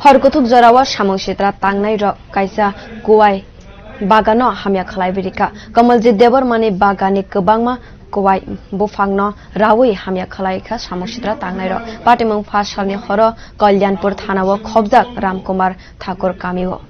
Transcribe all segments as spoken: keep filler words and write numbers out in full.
Hor kuthuk jorao samung sitra tangnai rok kaisa kuwai bagano hamya khlaiwi rikha. Kamalji Debbarmani baganni kwbangma kuwai buphangno rawi hamya khlai kha samung sitra tangnai rok. Patimung pha salni horo Kalyanpur thanao khobjak Ramkumar Thakur kamio.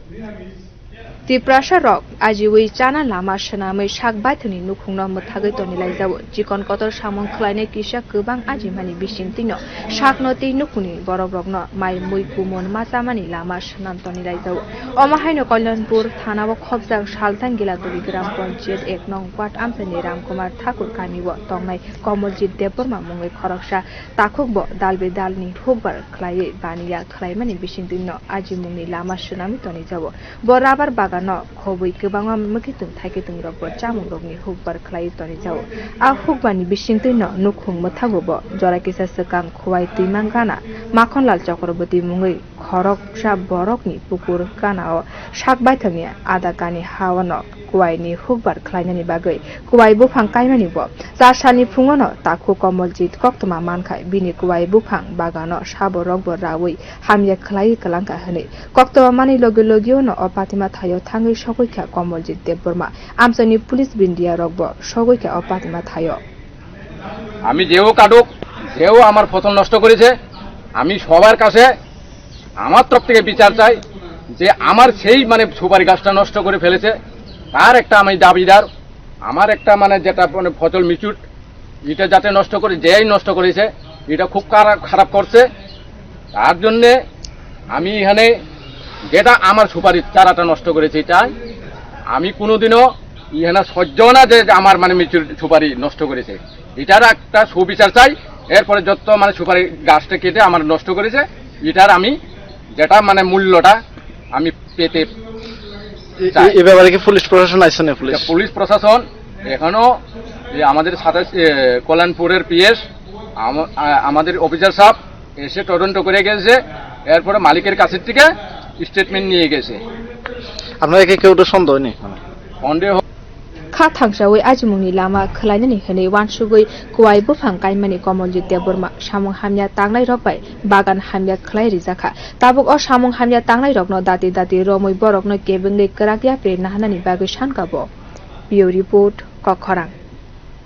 Tiprasa rok ajiwi chana lama swnamwi sak baithangni nukhungno mwthagwi tonilaijao. Chikon kotor samung khlainai kisa kwbang ajimani bisingtwino sakno tei nukhungni borokrokno mai mui kumon ma chamani lama swnam tonilaijao. Omo haino Kalyanpur thanao khobjak Salthang Gilatuli Gram Panchayat ek nong ward amchaini Ramkumar Thakur kamio tongnai Komoljit Debbarma mungwi khoroksa takhukbo dalbe dalni hukbar khlaiwi baniya khlaimani bisingtwino ajimungni lama swnamwi tonijao. Bo rabar bagano khobwi kwbangma mwkhitwng thaikitwng rokbo chamungrokni hukbar khlaiwi tonijao. A hukbarni bisingtwino nukhung mwthago bo jora kisa swkang Khowai Twimang gana Makhonlal Chakraborty mungwi khoroksa borokni pukur ganao sak baithangni ada kani haono kuwaini hukbar khlainani bagwi kuwai buphang kaimani bo char salni phungono takhuk Komoljit koktwma mankha, bini kuwai buphang bagano sabo rokbo rawi hamya khlaiwi kwlangkha hwnwi koktwma mani logi logiono o patima thaio thangwi sogwi kha Komoljit Debbarma. Amchaini police bindia rokbo sogwi kha o patima thaio. আমি যেও কাটুক, যেও আমার ফসল নষ্ট করেছে, আমি সবার কাছে আমার তরফ থেকে বিচার চাই যে আমার সেই মানে সুপারি গাছটা নষ্ট করে ফেলেছে, তার একটা আমি দাবিদার। আমার একটা মানে যেটা মানে ফসল মিচুর, এটা যাতে নষ্ট করে, যেই নষ্ট করেছে, এটা খুব খারাপ, খারাপ করছে। তার জন্যে আমি এখানে যেটা আমার সুপারির চারাটা নষ্ট করেছে, এটা আমি কোনোদিনও এখানে সহ্য না যে আমার মানে মিচুর সুপারি নষ্ট করেছে। এটার একটা সুবিচার চাই। এরপরে যত মানে সুপারি গাছটা কেটে আমার নষ্ট করেছে, এটার আমি যেটা মানে মূল্যটা আমি পেতে এ-, চাই। এ-, এ ব্যাপারে কি পুলিশ প্রশাসন আইছে না? পুলিশ? পুলিশ প্রশাসন এখনো এই আমাদের সাতাশ, এ, কল্যাণপুরের পিএস আম-, আ-, আমাদের অফিসার সাহেব এসে তদন্ত করে গেছে, এরপরে মালিকের কাছের থেকে স্টেটমেন্ট নিয়ে গেছে। আপনারা কি কেউ তো সন্দেহ নেই? সন্দেহ Kha thangsawi ajimungni lama khwlainani hwnwi uansugwi kuwai buphang kaimani Komoljit Debbarma samung hamya tangnai rok bai bagan hamya khlai rijakha. Tabuk o samung hamya tangnai rokno dati dati romwi borokno kebengwi kwrak yapri naharnani bagwi sankha bo. Bureau Report, Kokkhorang.